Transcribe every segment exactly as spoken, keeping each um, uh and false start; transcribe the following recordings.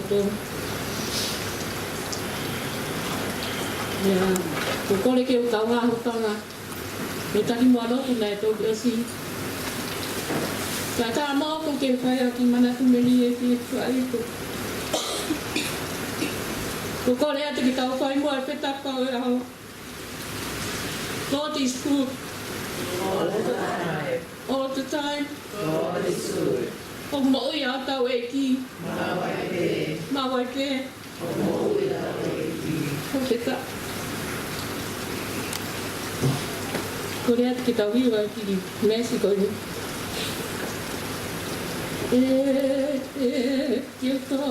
Ko ia, ʻoku ou kole ke u kaungā hūfanga mo e taki muʻa lotu naʻe toki ʻosi. Ka ʻe taha moʻoku ke fai ʻaki e manatu melie ki he faʻē ko. ʻOku ou kole atu ke tau fai muʻa e fetapa ʻo e ʻaho. God is good. All the time. All the time. God is good. ʻOku moʻui ʻa hotau ʻEiki. Maʻu ai pē. Maʻu ai pē. ʻOku moʻui ʻa hotau ʻEiki. ʻOku ke ta. Kole atu ke tau hiva e kiʻi veesi ko eni. ʻE, ʻe, ke ta.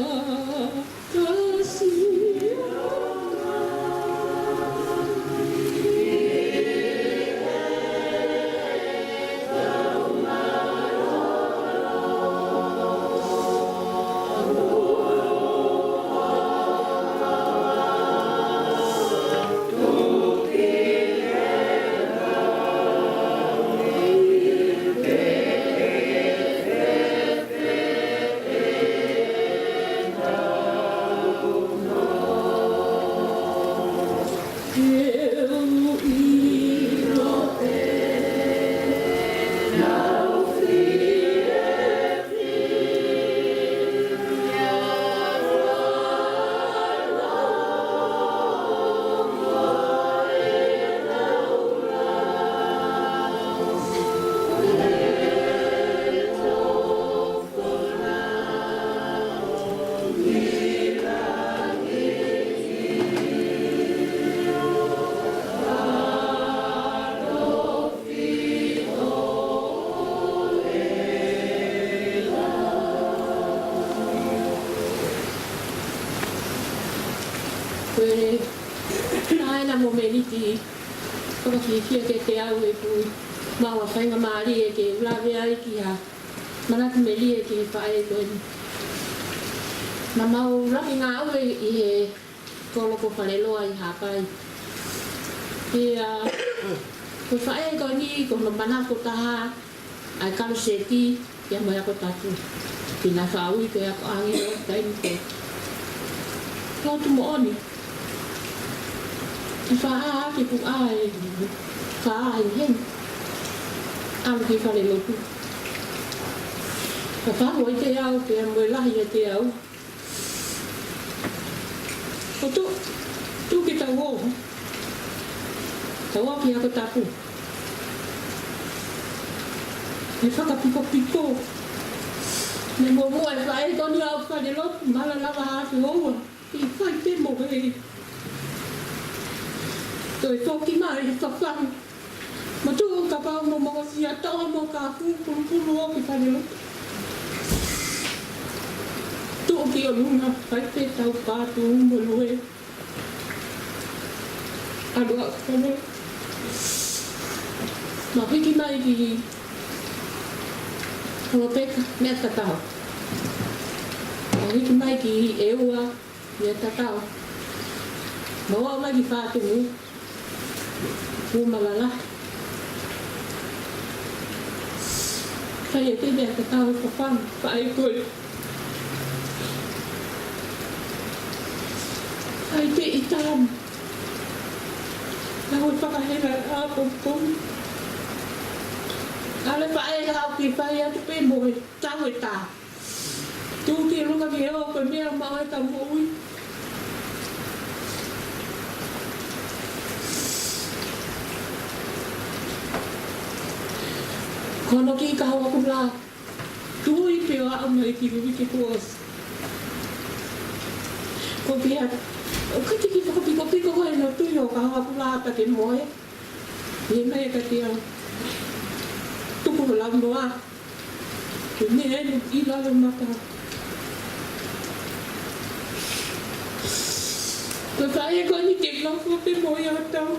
Ko e taʻahine mo e miniti, fakafiefia kiate au ʻeku maʻu ha faingamālie ke u lave ai ki ha manatu melie ki he faʻē ko eni. Naʻa mau lave ngāue ʻi he kolo ko Faleloa ʻi Haʻapai. Pea, ko e faʻē ko eni, ko hono manako taha ʻa e kaluseti, pea mo e ako tapu. Pea naʻe faʻa ui ko e ako ʻāngelo, taimi ko ē. Lotu moʻoni. Ke faʻa ake ku ʻai, faʻa ʻai heni. ʻAlu ki falelotu. Ka faʻa ʻoua ʻiate au, pea mo e lahi ʻiate au. Ko tu, tu ke tau ō. Tau ō ki he ako tapu. He fakapikopiko. Naʻe muʻomuʻa e faʻē ko eni ʻo aʻu ki falelotu, mala lava ha afe houa. ʻI fai pē mo e. Toe foki mai, fafangu. Mo tuʻu kapau mo mokosiʻi ʻa toʻo mo ka fu pulupulu ʻo ki falelotu. Tuʻu ki ʻolunga, fai pē tau pātu mo lue. ʻAlu ʻa fale. Mau hiki mai ki Holopeka, meʻa tatau. Mau hiki mai ki ʻEua, meʻa tatau. Mau aʻu mai ki Fātumu, Fumalala. Fai ʻe te meʻa tatau, fafangu, faʻē ko ē. Fai pē ʻi tamu. Naʻa ku fakahela ʻapongipongi. ʻAlu e faʻē, haʻu ke fai atu pē mo e tau e tā. Tuʻu ki ʻolunga ke ō, ko e meʻa maʻu ai ka moʻui. Ko hono kiʻi kaho aku lā. Tui pē ʻo aʻu mai ki he uike kuo ʻosi. Ko pia, ʻoku ʻikai ke fakapikopiko ko ē hono tui ʻo kaho aku lā pea ke mohe. ʻI he meʻa ka te au. Tuku ho lau noa. Ko e meʻa eni ʻi lalo mata. Ko e faʻē ko eni ke nofo pē mo ia ʻo tau.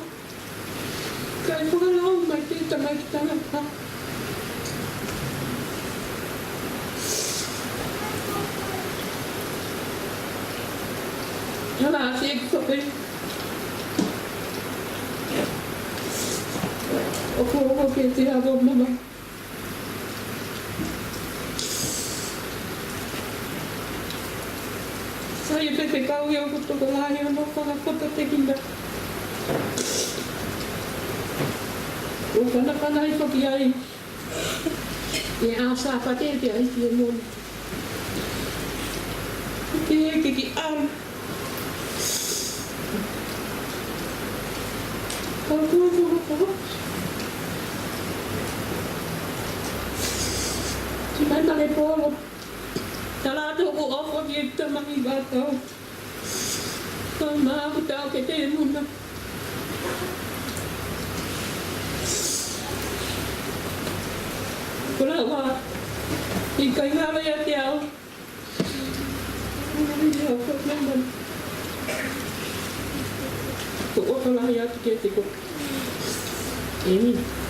Kae fakalau mai ke tamaiki tangata. Ala ʻasi e kope. ʻOku ou ʻohake te ava mama. Sai e pepekau ia ʻoku tokolahi hono fakapotopoto tekina. ʻO fanafana hifo ki ai ʻi he ʻaho Sāpate ʻa e ʻEiki ʻi he moni. Ke ke ki ʻalu. Ka ko ko ko ko. Ki mai male polo. Tala atu hoku ʻofa ki he tama ʻi Vātau. Ka ma aku tau ke te muna. Ko la wa, ʻikai ngalo ia te au. Ko ʻofa lahi atu kiate koe. ʻEmeni.